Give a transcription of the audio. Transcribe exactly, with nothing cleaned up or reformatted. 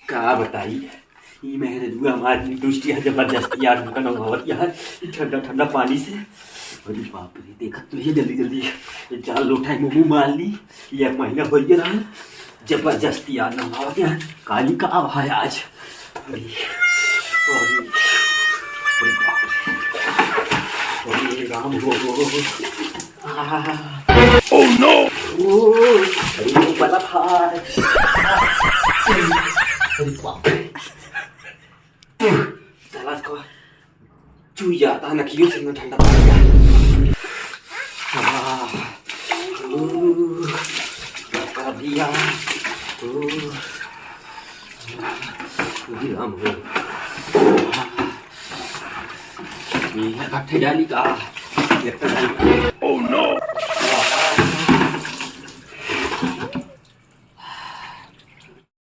का बताई, ई मेहररुआ हमार दुष्टिया जबरदस्ती यार हमका नहवावत यार, ई ठंडा ठंडा पानी से। अरे बाप रे, देखत तो ये जल्दी जल्दी, ये चार लोटा मुंह मार ली, ये एक महीना हो गया रहा, जबरदस्ती यार नहवावत यार, काली का भाई आज। अरे, अरे, अरे बाप रे, अरे राम हो, हो, हो। Oh no! अरे, वो वाला भाई। अरे बाप रे। साला इसको चुई जाता है, नकियों से ठंडा पानी का। आह, ओह, कर दिया। ओह, अरे राम हो। ये है भट्टे डाली का, ये तो डाली। Oh no!